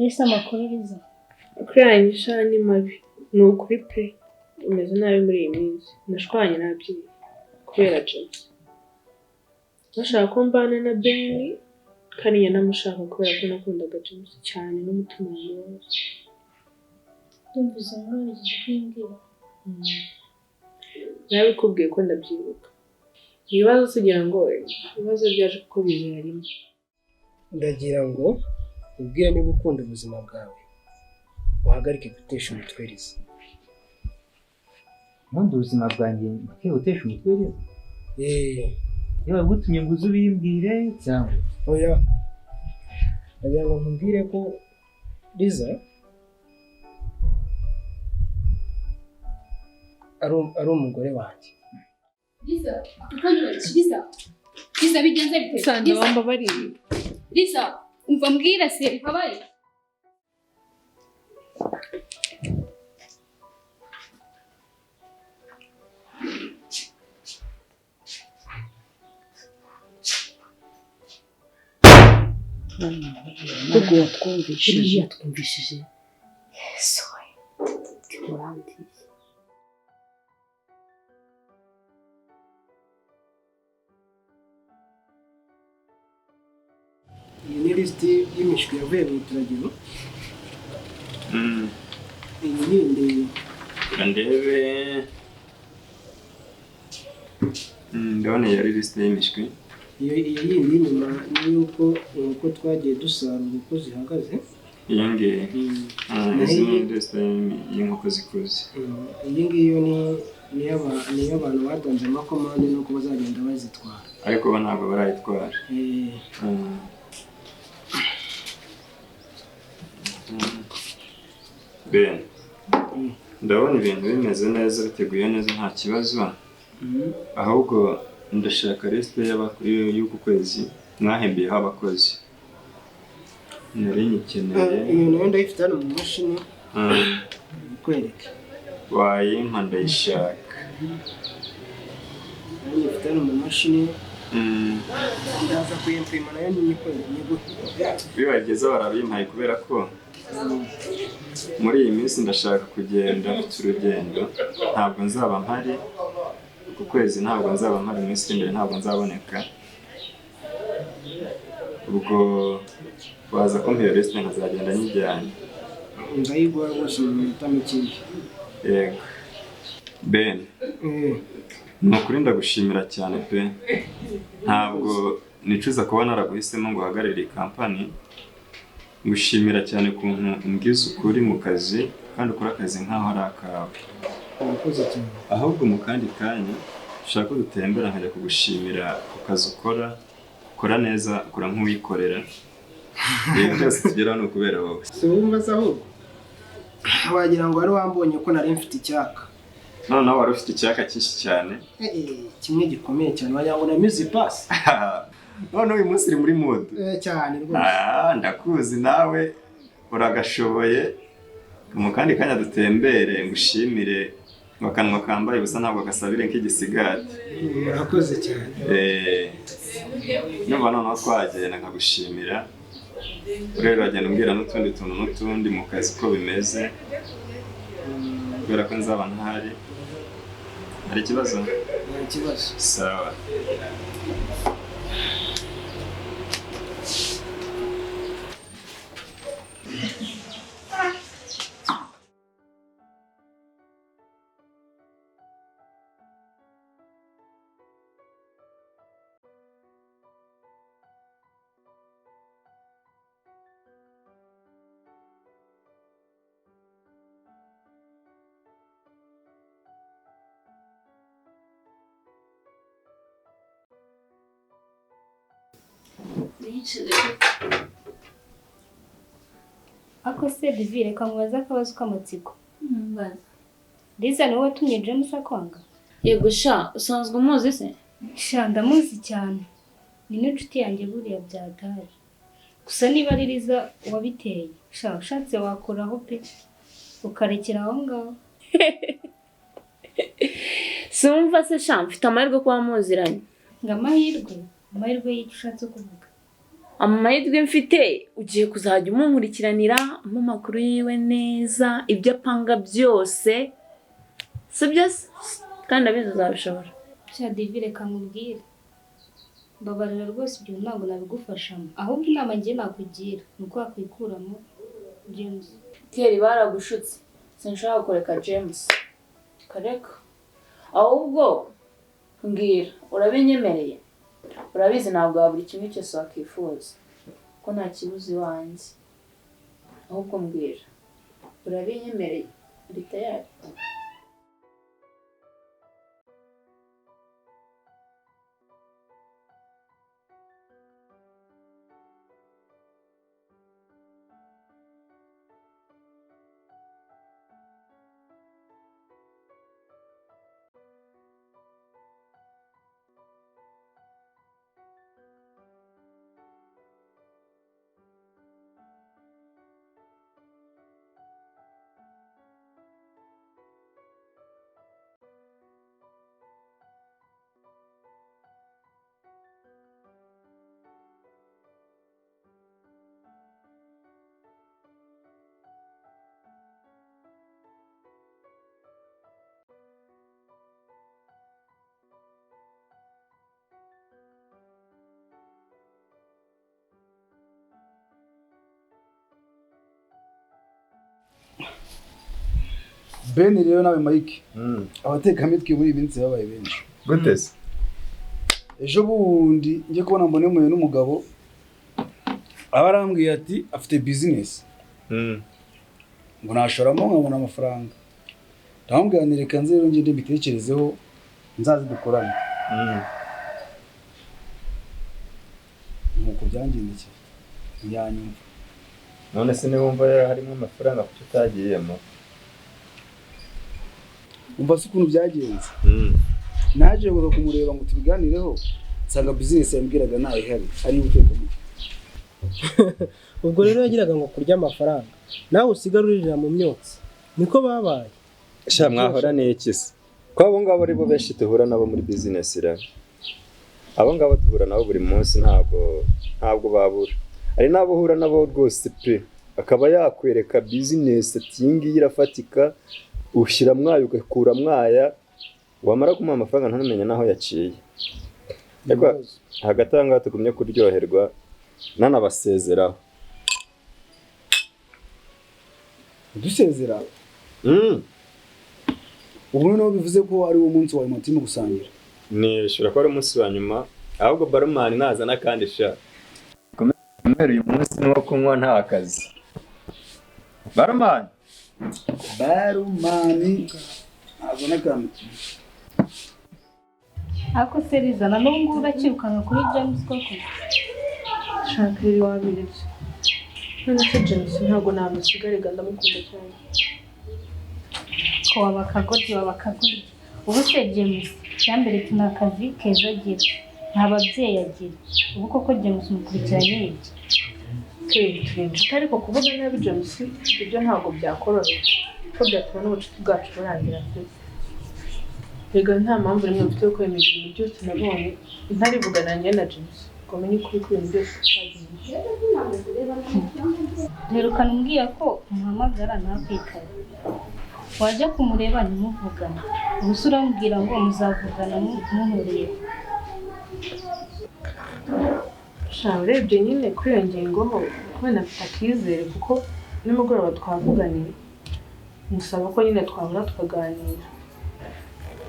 Ese amakuru Liza? Kuri yanjye sha ni mabi. Ni ukuri pe. Umeze nabi muri iyi minsi. Nashwanye n'ababyeyi kubera James. Bashaka ko mbana na Ben kandi njye ntamushaka kubera ko nakundaga James cyane n'umutima wanjye wose. Ndumva izo nkuru wigeze kuyimbwira. Narabikubwiye ko ndabyibuka. Ibibazo tugira ngo ibibazo byaje kuko bizera rimwe. Ndagira ngo ubwire niba ukunda ubuzima bwawe uhagarike gutesha umutwe Liza. Nkunda ubuzima bwanjye ndeke gutesha umutwe Liza? Niba bagutumye ngo uze ubimbwire cyangwa? Oya. Ndagira ngo nkubwire ko Liza ari umugore wanjye. Liza, Liza, Liza bigenze bite? Sandra wambabariye. Liza, umva mbwira se habaye. Ubwo yatwumvishije. Yesu we. Urandiye. Iyi ni lisiti y'imishwi yavuye mu ituragiro. Iyi ni ndende. Ndebe. Ndabona iyi ari lisiti y'imishwi. Iyo yindi y'inyuma ni uko inkoko twagiye dusarura uko zihagaze. Iyi ngiyi. Izi ni lisiti y'inkoko zikuze. Iyi ngiyi ni iy'abantu batanze amakomande n'uko bazagenda bazitwara. Ariko bo ntabwo barayitwara. Ben, ndabona ibintu bimeze neza biteguye neza nta kibazo. Ahubwo ndashaka lisite y'uku kwezi mwahembeyeho abakozi. Nari nyikeneye. Iyo nayo ndayifite hano mu mashini. Ikwereke. Wayimpa ndayishaka. Nayo nyifite hano mu mashini. Ndaza kuyimpima nayo nyiguhe. Bibaye byiza barabimpaye kubera ko muri iyi minsi ndashaka kugenda mfite urugendo, ntabwo nzaba mpari uku kwezi, ntabwo nzaba mpari mu minsi iri imbere, ntabwo nzaboneka. Ubwo waza kumpa iyo lisite nkazagenda nyijyanye. Ndayiguha rwose mu minota mikeya. Yego Ben, ni ukuri ndagushimira cyane pe. Ntabwo nicuza kuba naraguhisemo ngo uhagararire iyi kampani. Ngushimira cyane ukuntu umbwiza ukuri mu kazi kandi ukora akazi nkaho ari akawe. Ahubwo mu kandi kanya ushaka ko dutembera nkajya kugushimira ku kazi ukora, ukora neza, ukora nk'uwikorera. Ibi byose tugeraho ni ukubera wowe. Si wumva se ahubwo wagira ngo wari wambonye ko nari mfite icyaka. Noneho wari ufite icyaka cyinshi cyane. Kimwe gikomeye cyane wagira ngo namize ipasi. None uyu munsi uri muri mood. Cyane rwose. Ndakuzi nawe uragashoboye. Mu kandi kanya dutembere ngushimire akanwa kambaye ubusa ntabwo gasabire nk'igisigati. Murakoze cyane. Numva noneho twagenda nkagushimira. Rero uragenda umbwira n'utundi tuntu n'utundi mu kazi uko bimeze. Kubera ko nzaba ntahari. Hari ikibazo? Nta kibazo. Sawa. Ako se Divi, reka nkubaze akabazo k'amatsiko. Liza niwe watumye James akwanga? Yego sha, usanzwe umuzi se? Sha ndamuzi cyane. Ni n'inshuti yanjye buriya byatari. Gusa niba ari Liza wabiteye, sha ushatse wakoraho pe ukarekera aho ngaho. Simva se sha, mfite amahirwe kuba muziranye. Ngo amahirwe? Amahirwe y'icyo ushatse kuvuga? Amahirwe mfite, ugiye kuzajya umunkurikiranira mu makuru yiwe neza, ibyo apanga byose, sibyo se? Kandi abizi uzabishobora. Sha Divi, reka nkubwire, mbabarira rwose, ibyo ntabwo nabigufashamo. Ahubwo inama ngiye nakugira ni uko wakwikuramo James. Thierry, baragushutse, sinshobora kureka James, kareka. Ahubwo mbwira, urabinyemereye? Urabizi ntabwo buri kimwe cyose wakwifuza, ko nta kibuze iwanjye. Ahubwo mbwira, urabinyemereye? Uri tayari? Ben rero nawe Mike, abatekamitwe muri iyi minsi babaye benshi. Gute se? Ejo bundi njye kubona mbone muye n'umugabo aba arambwiye ati afite business, ngo nashoramo nkabona amafaranga. Ndamubwira nti reka nze rero ngende mbitekerezeho, nzaze dukorane. Nuko byangendekeye, ntiyanyumva. None se niba wumva rero harimo amafaranga, kuki utagiyemo? Umva se ukuntu byagenze. Naje kuza kumureba ngo tubiganireho, nsanga business yambwiraga ntayo ihari, ari ubutekamutwe. Ubwo rero yagiraga ngo kurya amafaranga, nawe usigara uririra mu myotsi, niko babaye. Sha mwahora n'iki se? Ko abo ngabo ari bo benshi duhura nabo muri business ra. Abo ngabo duhura nabo buri munsi, ntabwo babura. Hari n'abo uhura nabo rwose pe, akaba yakwereka business ati iyi ngiyi irafatika, ushyira mwayo ugakura mwaya, wamara kumuha amafaranga ntunamenye naho yaciye. Ariko hagati aho ngaho tugumye kuryoherwa, nanabasezeraho. Dusezera? Ubu noneho bivuze ko ari wo munsi wa nyuma turimo gusangira. Nishura ko ari umunsi wa nyuma, ahubwo barumani nazana kandi sha. Kumera uyu munsi ni wo kunywa nta kazi. Barumani. Barumani azana akantu. Ariko se Liza, na n'ubu ngubu urakirukanka kuri James koko? Shaka rero wabiretse. None se James ntabwo namusiga, rega ndamukunda cyane. Ko waba akagoryi, waba akagoryi. Ubu se James cyamberetse nta kazi keza agira, nta babyeyi agira. Ubu koko James umukurikiranye iki? Turi inshuti, ariko kuvuga nabi James ibyo ntabwo byakorohera, kuko byatuma n'ubucuti bwacu burangira pe. Rega nta mpamvu rimwe mfite yo kwemeza ibintu byose nabonye ntarivugana njye na James ngo menye ukuri kw'ibintu byose twagiye. Duherukana umbwira ko umuhamagara ntakwitabe, wajya kumureba ntimuvugane. Ubu se urambwira ngo muzavugana muhuriye? Sha urebye nyine kuri iyo ngingo ho wenda mfite akizere, kuko nimugoroba twavuganiye musaba ko nyine twahura tukaganira.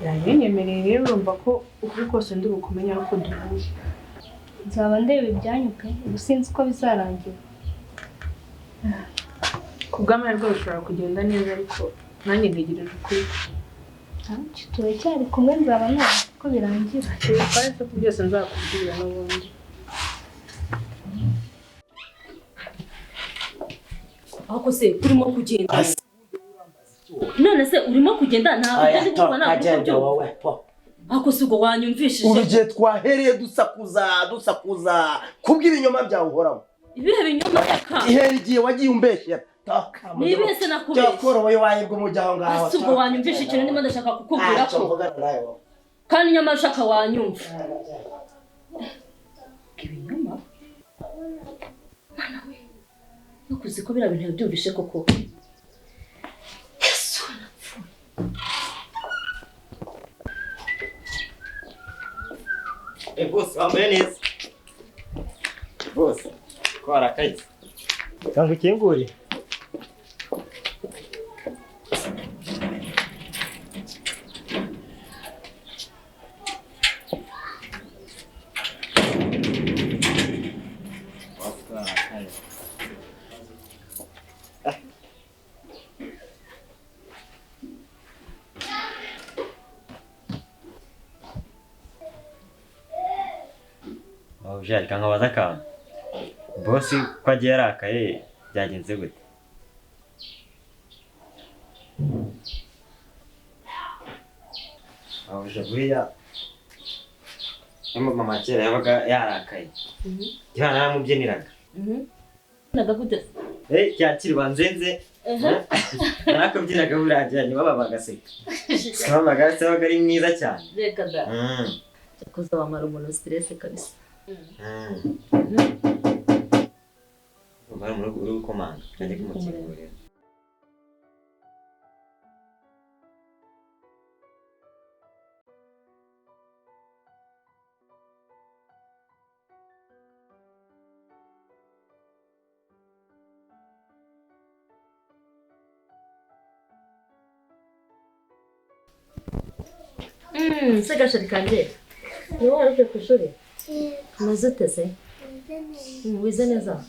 Yabinyemereye rero, urumva ko ukuri kose ndi bukumenya ariko duhuye. Nzaba ndeba ibyanyu pe, ubu sinzi uko bizarangira. Ku bw'amahirwe bishobora kugenda neza, ariko nanjye ntegereje ukuri. Ntacyo, turacyari kumwe, nzaba ntazi uko birangira. Twari ko byose nzakubwira n'ubundi. Ariko se urimo kugenda? None se urimo kugenda ntabwo ndi kubona kagenda wowe po. Ariko se ubwo wanyumvishije? Urugiye twahereye dusakuza dusakuza kubw'ibinyoma byawe uhoraho. Ibihe binyoma yaka? Ihera igihe wagiye umbeshyera. Nibihe se nakubeshye? Cyakoroye wayibwa umujya aho ngaho. Ese ubwo wanyumvishe ikintu ndimo ndashaka kukubwira ko? Kandi nyamara ushaka wanyumva. Ibinyoma? Nakuze ko biriya bintu yabyumvishe koko. Yesu napfuye. Eh boss, wambaye neza. Boss, ko warakaye. Cyangwa ukingure. Ujari kankabaza akantu. Boss ko agiye yarakaye byagenze gute? Uje buriya mama kera yabaga yarakaye. Gihana yaramubyiniraga. Nagagute. Eh cyakirwa nzenze. Narakubyinaga buriya nyuma baba bagaseka. Mama gase yabaga ari mwiza cyane. Reka da. Cyakoze wamara umuntu stress kabisa. Umara mu rugo komanga cyane kumukingurira. Se gashari kanje. Ni wowe waruvuye ku ishuri? Umeze ute se? Wize neza?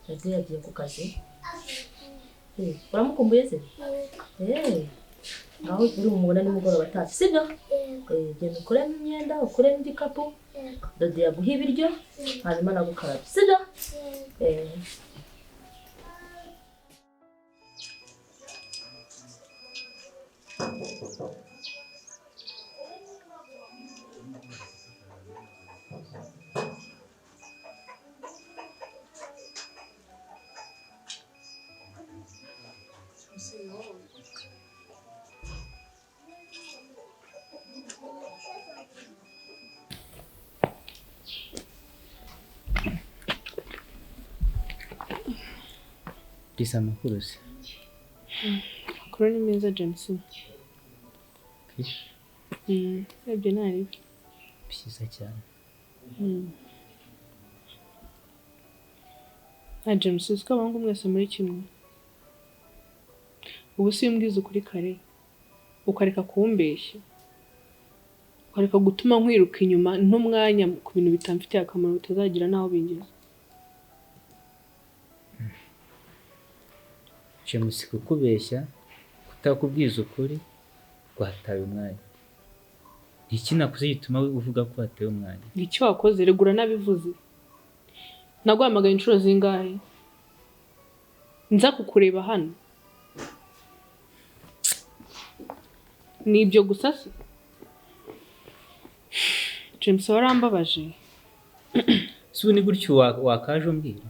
Dadi yagiye ku kazi. Uramukumbuye se? Ngaho uri bumubona nimugoroba atashye, sibyo? Genda ukuremo imyenda, ukuremo igikapu. Dadi yaguha ibiryo, hanyuma nagukarabye, sibyo? Lisa amakuru se? Amakuru ni meza James. Urebye ntaribi. Byiza cyane. Na James uzi ko abahungu mwese muri kimwe. Ubu si umbwiza ukuri kare, ukareka kumbeshya, ukareka gutuma nkwiruka inyuma n'umwanya ku bintu bitamfitiye akamaro bitazagira n'aho bingeza. James kukubeshya, kutakubwiza ukuri rwataye umwanya. Iki nakuze gituma uvuga ko wataye umwanya? Icyo wakoze regura nabivuze. Naguhamagaye inshuro zingahe? Nza kukureba hano. Ni ibyo gusa se? James warambabaje. Si ubu ni gutyo wakaje umbwira?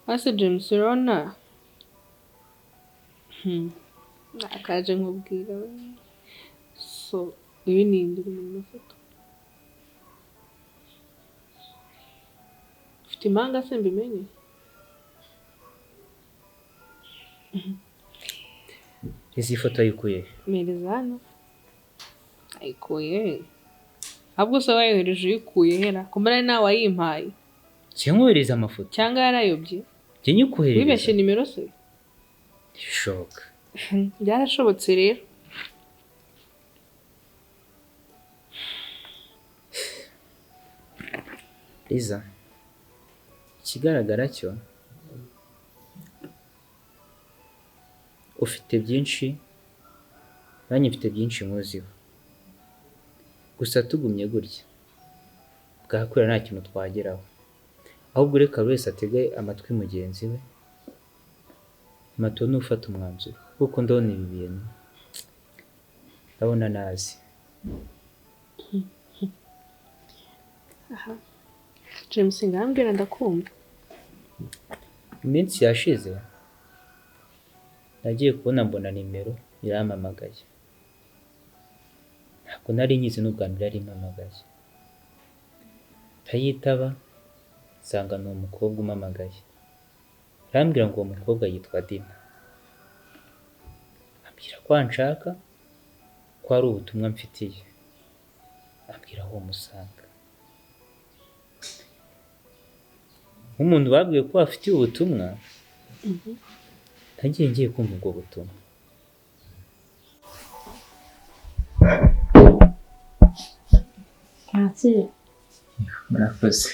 Ase James urabona? Nakaje nkubwira we. So uyu ni indi uri mu mafoto. Ufite impanga se mbimenye? Izi foto ayikuye? Mpereza hano. Ayikuye? Ahubwo se wayohereje uyikuye hera? Ko mbona nawe wayimpaye. Sinkohereza amafoto. Cyangwa yarayobye? Njye nyikohereza. Wibeshye nimero se? Ntibishoboka. Byarashobotse rero. Liza, ikigaragara cyo ufite byinshi, nanjye mfite byinshi nkuziho. Gusa tugumye gutya bwakwira nta kintu twageraho. Ahubwo reka buri wese atege amatwi mugenzi we, mato nufata umwanzuro, kuko ndabona ibi bintu ndabona nazi. Aha. James ngambwira ndakumva. Iminsi yashize nagiye kubona mbona nimero irampamagaye. Ntabwo nari nyizi n'ubwa mbere yari impamagaye. Ndayitaba Nsanga ni umukobwa umamagaye. Arambwira ngo uwo mukobwa yitwa Dina. Ambwira ko anshaka, ko ari ubutumwa mfitiye. Ambwira aho musanga. Nk'umuntu babwiye ko afitiye ubutumwa, ntagiye ngiye kumva ubwo butumwa. Mwakire. Murakoze.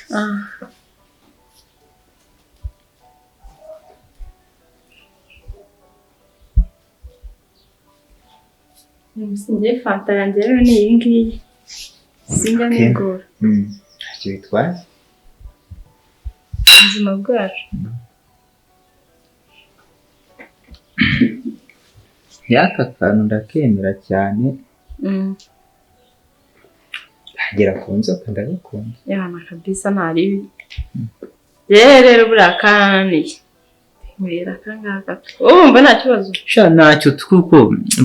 Njye fanta yanjye rero ni iyi ngiyi. Sinjya nigora. Ntacyo bitwaye. Ubuzima bwacu. Y'aka kantu ndakemera cyane. Agera ku nzoka ndagakunda. Yana kabisa ntaribi. Rero buriya kananiye. Nywera akangaka. Wowe wumva nta kibazo? Sha ntacyo kuko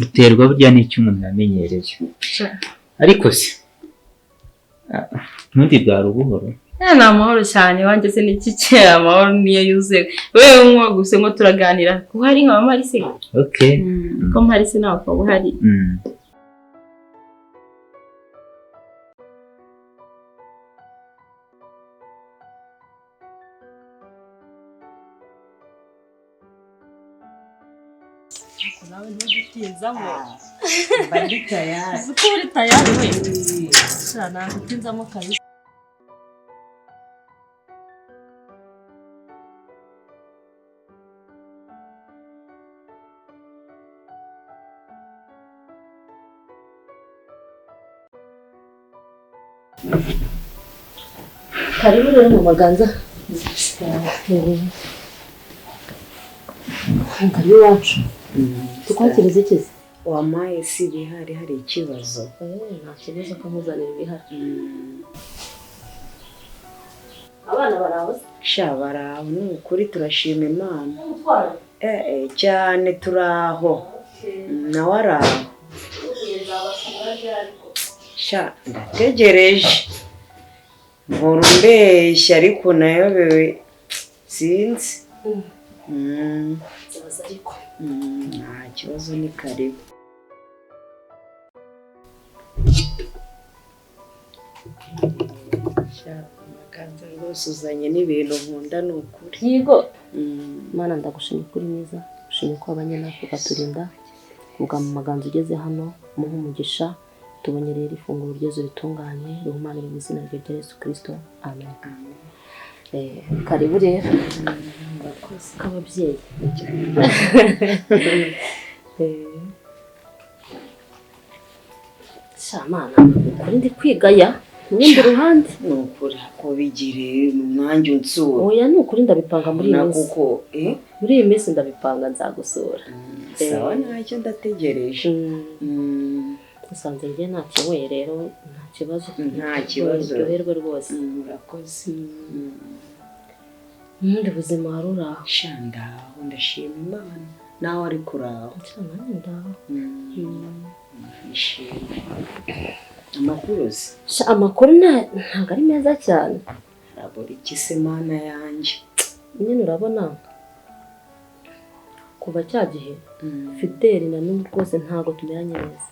biterwa burya n'icyo umuntu yamenyereye. Ariko se ntundi bwari ubuhoro. Ni amahoro cyane wanjye se n'iki kera amahoro niyo yuzuye. Wewe unywa gusa ngo turaganira. Kuko hari nka mama se. Okay. Ko mpari se nawe ukaba uhari. Nawe ntugutinzamo. Mba ndi tayari. Uzi ko uri tayari we. Sha nagutinzamo kabisa. Karibu rero mu maganza. Karibu iwacu. Tukwakiriza iki se? Wampaye si ibihari hari ikibazo. Nta kibazo kamuzanira ibihari. Abana baraho se? Sha baraho ni ukuri turashima Imana. Cyane turaho. Nawe araho. Sha ndategereje. Nkora umbeshya ariko nayobewe sinzi. Nzaza ariko. Nta kibazo ni karibu. Sha Maganza rwose uzanye n'ibintu nkunda ni ukuri. Yego. Mana ndagushimye kuri mwiza, ushimye ko abanye natwe ukaturinda. Kubwa mu maganza ugeze hano, muhe umugisha, tubonye rero ifunguro ryezu ritunganye, rihumanire mu izina rya Yesu Kristo. Amen. Karibu rero. Murakoze k'ababyeyi. Shamana, ukuri ndi kwigaya mu rundi ruhande. Ni ukuri ko bigire nanjye unsura. Oya ni ukuri ndabipanga muri iyi minsi. Kuko muri iyi minsi ndabipanga nzagusura. Sawa ntacyo ndategereje. Usanze njye nta kinyweye rero nta kibazo. Nta kibazo. Uryoherwe rwose. Murakoze. Ubundi buzima wari uraho. Sha ndaho ndashima Imana. Nawe ariko uraho. Sha nanjye ndaho. Nishimye. Amakuru se? Sha amakuru ntabwo ari meza cyane. Harabura iki se Mana yanjye? Nyine urabona kuva cya gihe Fideli na n'ubu rwose ntabwo tumeranye neza.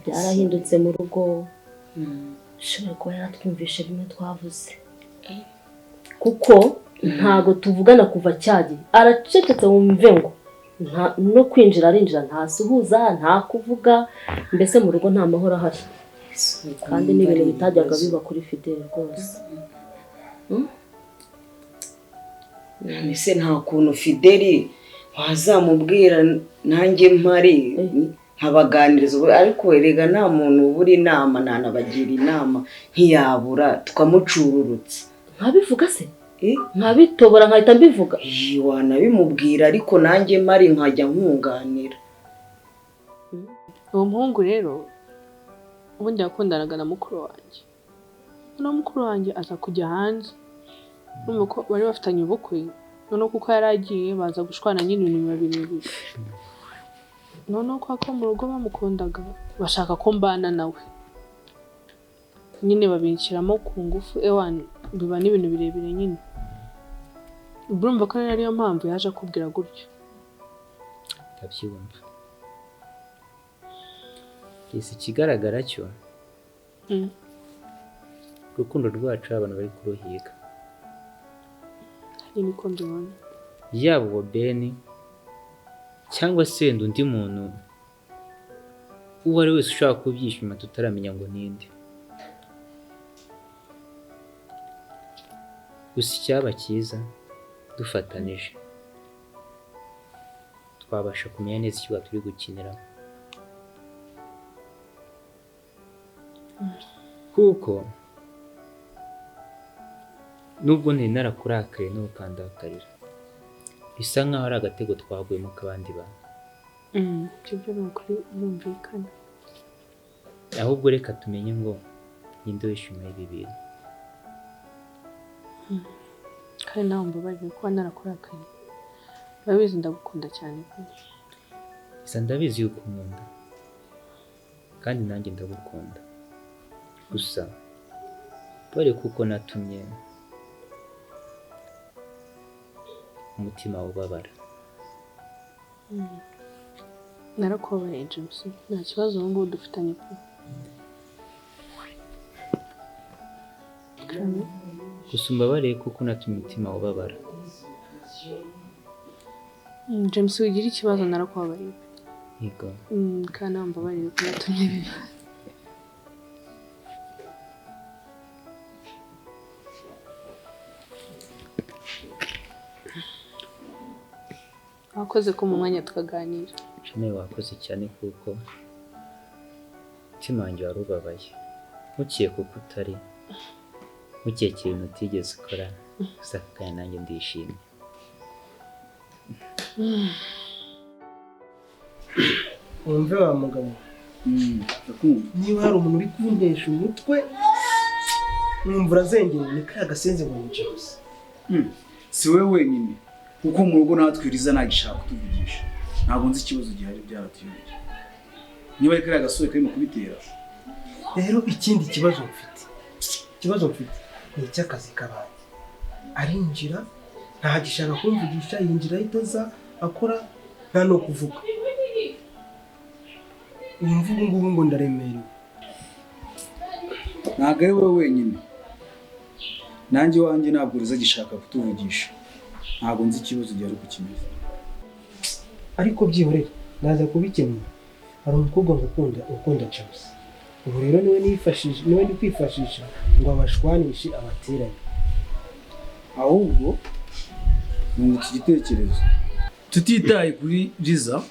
Byarahindutse mu rugo. Ushobora kuba yaratwumvishe bimwe twavuze. Kuko ntago tuvugana kuva cya gihe. Aracecetse wumve ngo no kwinjira arinjira ntasuhuza nta kuvuga, mbese mu rugo nta mahoro ahari. Kandi ni ibintu bitajyaga biba kuri Fideli rwose. Mbese nta kuntu Fideli wazamubwira nanjye mpari nkabaganiriza, ariko erega nta muntu ubura inama, ntanabagira inama ntiyabura tukamucururutsa. Nkabivuga se? Nkabitobora nkahita mbivuga? Wanabimubwira ariko nanjye mpari nkajya nkunganira. Uwo muhungu rero ubundi yakundanaga na mukuru wanjye. Noneho mukuru wanjye aza kujya hanze. Urumva ko bari bafitanye ubukwe, noneho kuko yari agiye baza gushwana nyine ibintu biba birebire. Noneho kwa ko mu rugo bamukundaga bashaka ko mbana nawe. Nyine babinshyiramo ku ngufu, ewana biba n'ibintu birebire nyine. Urumva ko rero ariyo mpamvu yaje akubwira gutyo. Ndabyumva. Ese ikigaragara cyo urukundo rwacu abantu bari kuruhiga. Hari niko mbibona. Yaba uwo Ben cyangwa se wenda undi muntu uwo ari wese ushaka kubyishima tutaramenya ngo ninde. Gusa icyaba cyiza dufatanije twabasha kumenya neza ikibuga turi gukiniramo. Kuko nubwo ntari narakurakariye n'ukandakarira bisa nkaho ari agatego twaguyemo k'abandi bantu. Ibyo ni ukuri birumvikana. Ahubwo reka tumenye ngo ninde wishimiye ibi bintu. Kandi nawe mbabarire kuba narakurakariye. Urabizi ndagukunda cyane pe. Gusa ndabizi yuko unkunda kandi nanjye ndagukunda. Gusa bare kuko natumye umutima ubabara. Narakubabariye James, nta kibazo ubu ngubu dufitanye pe. Gusa umbabariye kuko natumye umutima ubabara. James ugira ikibazo narakubabariye pe. Yego. Kandi nawe mbabarire ko natumye biba. Wakoze ko mu mwanya tukaganira. Nawe wakoze cyane kuko umutima wanjye wari ubabaye. Ntukiye kuko utari, ntukekere ibintu utigeze ukora, gusa kandi nanjye ndishimye. Wumve wa mugabo, niba hari umuntu uri kuntesha umutwe numva urazengereye ni kariya gasenze ngo ni James. Si wowe wenyine kuko mu rugo natwe Liza ntagishaka kutuvugisha. Ntabwo nzi ikibazo gihari byaratuyobeye. Niba ari kariya gasore karimo kubitera. Rero ikindi kibazo mfite, ni icy'akazi kabanjye. Arinjira ntagishaka kumvugisha, yinjira ahita aza akora nta no kuvuga. Wumva ubu ngubu ngo ndaremerewe. Ntabwo ari wowe wenyine, nanjye iwanjye ntabwo Liza agishaka kutuvugisha. Ntabwo nzi ikibazo gihari uko kimeze. Ariko byihorere ndaza kubikemura. Hari umukobwa ngukunda ukunda James. Ubu rero niwe nifashishije, niwe ndi kwifashisha ngo abashwanishe abateranye. Ahubwo nungutse igitekerezo. Tutitaye kuri Liza,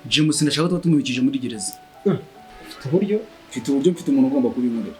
James ndashaka tuba tumubikije muri gereza. Ufite uburyo? Mfite uburyo, mfite umuntu ugomba kubinkorera.